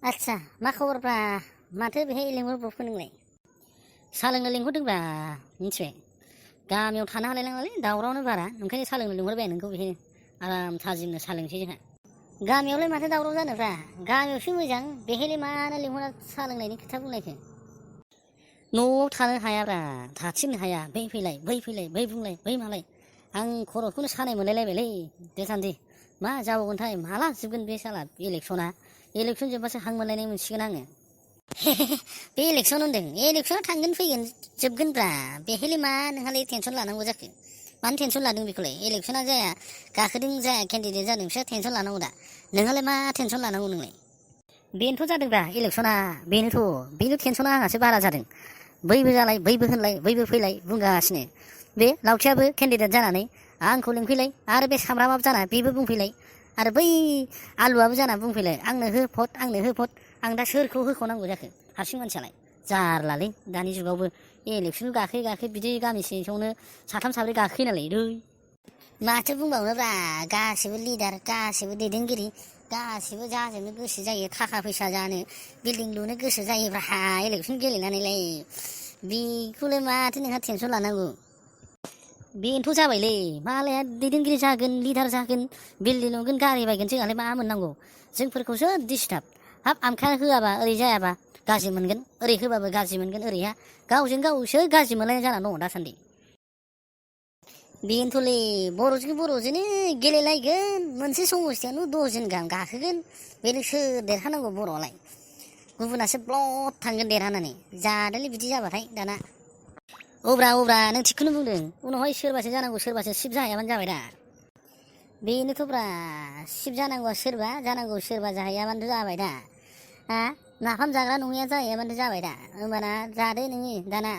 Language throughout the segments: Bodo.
आच्छा मा खबरब्रा माथो बेहाय लेंहरब्रबखो नोंलाय सा लोंनो लेंहरदोंब्रा मिथिबाय गामियाव थानो हालाय लांलालै दावरावनो बारा ओंखायनो सा लोंनो लेंहरबाय नोंखौ बेहायनो आराम थाजिमनो सा लोंसै जोंहा गामियावलाय माथो दावराव जानोब्रा गामियावसो मोजां बेहायलाय मानो लेंहरा सा लोंनायनि खोथा बुंनायखो न'आव थानो हायाब्रा थाथिरनो हाया बै फैलाय बै बुंलाय बै मालाय आं खर'खौनो सानाय मोनलायलायबायलै देसान्दि मा जाबावगोनथाय माला जोबगोन बे साला इलेक्सन जोबबासो हां मोनलायनाय मोनसिगोन आङो बे इलेक्सन होनदों इलेक्सनाव थांगोन फैगोन जोबगोनब्रा बेहायलाय मा नोंहालाय टेनसन लानांगौ जाखो मानो टेनसन लादों बेखौलाय इलेक्सना जाया गाखोदों जाया केन्डिडेट जादों बिसोर टेनसन लानांगौ दा नोंहालाय मा टेनसन लानांगौ नोंलाय बेनोथ' जादोंब्रा इलेक्सना बेनो टेनसना आंहासो बारा जादों बैबो जालाय बैबो होनलाय बैबो फैलाय बुंगासिनो बे लावथियाबो केन्डिडेट जानानै आंखौ लिंफैलाय आरो बे सामब्रामाबो जाना बेबो बुंफैलाय आरो बै आलुआबो जाना बुंफैलाय आंनो हो भट आं दा सोरखौ होख'नांगौ जाखो हारसिं मानसियालाय जारलालै दानि जुगावबो इलेक्सन गाखोयै बिदि गामि सिङावनो साथाम साब्रै गाखोयो नालाय माथो बुंबावनोब्रा गासिबो लिडार गासिबो दैदेनगिरि गासिबो जाजोबनो गोसो जायो थाखा फैसा जानो बिल्डिं लुनो गोसो जायोब्रा इलेक्सन गेलेनानैलाय बेखौलाय माथो नोंहा टेनसन लानांगौ बेनोथ' जाबायलै मालाया दैदेनगिरि जागोन लिडार जागोन बिल्डिं लुगोन गारि बायगोन जोंहालाय मा मोननांगौ जोंफोरखौसो डिस्टार्ब हाब आमखा होआबा ओरै जायाबा गाज्रि मोनगोन ओरै होबाबो गाज्रि मोनगोन ओरैहा गावजों गावसो गाज्रि मोनलायनाय जाना दङ दासान्दि बेनोथ'लै बर'जोंनो गेलेलायगोन मोनसे समस्थियानो 10 जन गाहाम गाखोगोन बेनो सोर देरहानांगौ बर'आलाय गुबुनासो ब्लद थांगोन देरहानानै जादोलै बिदि जाबाथाय दाना अब्रा नों थिगखौनो बुंदों उनावहाय सोरबासो जानांगौ सोरबासो सिब जाहैयाबानो जाबाय दा बेनोथ'ब्रा सिब जानांगौआ सोरबा जाहैयाबानो जाबाय दा नाफाम जाग्रा नङैया जाहैयाबानो जाबाय दा होमबाना जादो नोङो दाना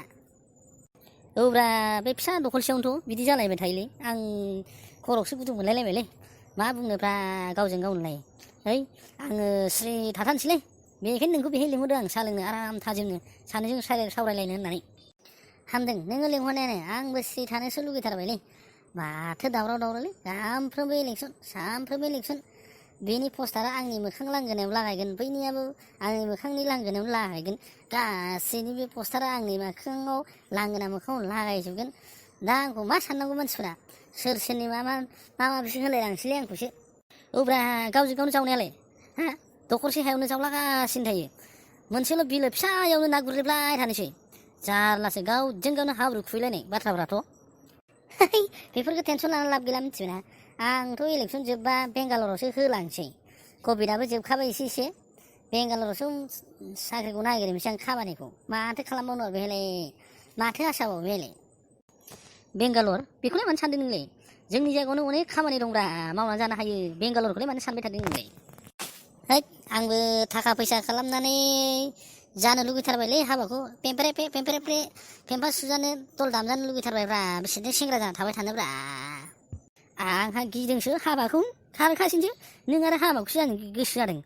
औब्रा बे फिसा दखलसेयावनोथ' बिदि जालायबाय थायोलै आं खर'सो गुदुं मोनलायलायबायलै मा बुंनोब्रा गावजों गावनोलाय आङो स्रि थाथारनोसैलै बेखायनो नोंखौ बेहाय लिंहरदों आं साहा लोंनो आराम थाजिमनो सानैजों सावरायलायनो होननानै हामदों नोङो लिंहरनायानो आंबो स्रि थानोसो लुगैथारबायलै माथो दावरावलै सानफ्रोमबो इलेक्सन बेनि पस्टारा आंनि मोखां लांगोनायाव लागायगोन बैनियाबो आंनि मोखांनि लांगोनायाव लागायगोन गासैनि बे पस्टारा आंनि मोखाङाव लांगोना मोखाङाव लागायजोबगोन दा आंखौ मा साननांगौ मानसिफोरा सोरनि मा बिसो होलायलांसैलै आंखौसो औब्रा गावजों गावनो जावनायालाय दखरसे हायावनो जावलागासिनो थायो मोनसेल' बिलो फिसायावनो ना गुरजोबलाय थानोसै जारलासो गावजों गावनो हाब्रु खुबैलायनाय बाथ्राफ्राथ' बेफोरखौ टेनसन लाना लाब गैला मिथिबायना आंथ' इलेक्सन जोबबा बेंगालरावसो होलांसै कभिडआबो जोबखाबाय एसे बेंगालरावसो साख्रिखौ नागिरनोसै आं खामानिखौ माथो खालामबावनो बेहायलाय माथो आसाबाव बेहायलाय बेंगालर बेखौलाय मानो सानदों नोंलाय जोंनि जायगायावनो अनेक खामानि दंब्रा मावनानै जानो हायो बेंगालरखौलाय मानो सानबाय थादों नोंलाय आंबो थाखा फैसा खालामनानै जानो लुगैथारबायलै हाबाखौ पेम्पा सुजानो दल दामजानो लुगैथारबायब्रा बिसोरनो सेंग्रा जाना थाबाय थानोब्रा आंहा गिदोंसो हाबाखौ खारखासिनोसो नों आरो हाबाखौसो जानो गोसो जादों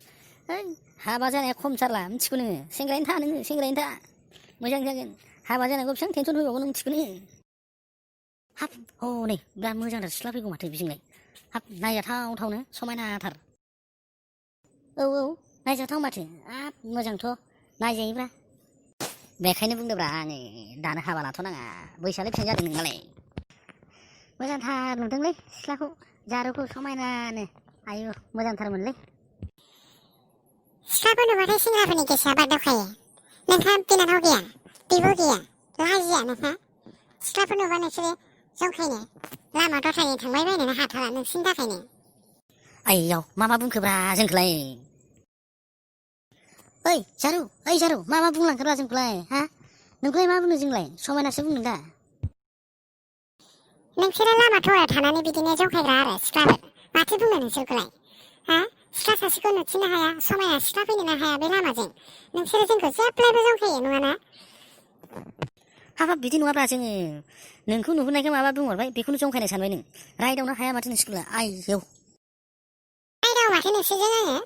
हाबा जानाया खमथारला मिथिगौ नोङो सेंग्रायैनो था मोजां जागोन हाबा जानांगौ बेसेबां टेनसन होबावगौ नों मिथिगौ नोङो हाब नै दा मोजांथार सिख्ला फैगौ माथो बिजोंलाय हाब नायजाथावनो समायनाथार औ नायजाथाव माथो हाब मोजांथ' नायजायोब्रा बेखायनो बुंदोंब्रा आङो दानो हाबा लाथ'नाङा बैसोआलाय बेसेबां जादों नोंनालाय मोजांथार नुदोंलै सिख्लाखौ जारौखौ समायनानो आयु मोजांथारमोनलै सिख्लाखौ नुबाथाय सेंग्राफोरनि गोसोआ बागदावखायो नोंहा बिनानाव गैया बिब' गैया लाजिया नोंहा सिख्लाफोर नुबा नोंसोरो जंखायनो लामा दथायनो थांबाय बायनोनो हाथारा नोंसिनि थाखायनो आइयाव मा बुंखोब्रा जोंखौलाय जारौ मा बुंलांखोब्रा जोंखौलाय नोंखौलाय मा बुंनो जोंलाय समायनासो बुंदों दा नोंसोरो लामा थरायाव थानानै बिदिनो जंखायग्रा आरो सिख्लाफोर माथो बुंनो नोंसोरखौलाय सिख्ला सासेखौ नुथिनो हाया समायना सिख्ला फैनोनो हाया बे लामाजों नोंसोरो जोंखौ जेब्लायबो जंखायो नङाना हाबाब बिदि नङाब्रा जोङो नोंखौ नुहुरनायखाय माबा बुंहरबाय बेखौनो जंखायनाय सानबाय नों रायदावनो हाया माथो नोंसोरखौलाय आइयौ रायदाव माथो नोंसोरजों आङो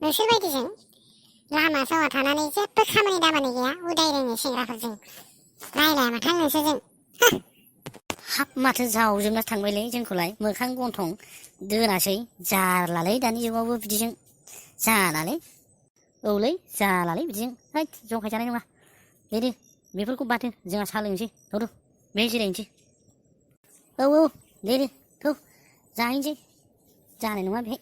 नोंसोरबायदिजों लामा सामा थानानै जेबो खामानि दामानि गैया उदाय रोङो सेंग्राफोरजों रायलाया माथो आं नोंसोरजों हाब माथो जावजोबना थांबायलै जोंखौलाय मोखां गन्थं दोनासै जारलालै दानि जुगावबो बिदिजों जालालै औलै जालालै बिदिजों हैद जंखाय जानाय नङा दे बेफोरखौ बाथो जोंहा साहा लोंनोसै थौ बेहाय जिरायनोसै औ दे थौ जाहैनोसै जानाय नङा बेहाय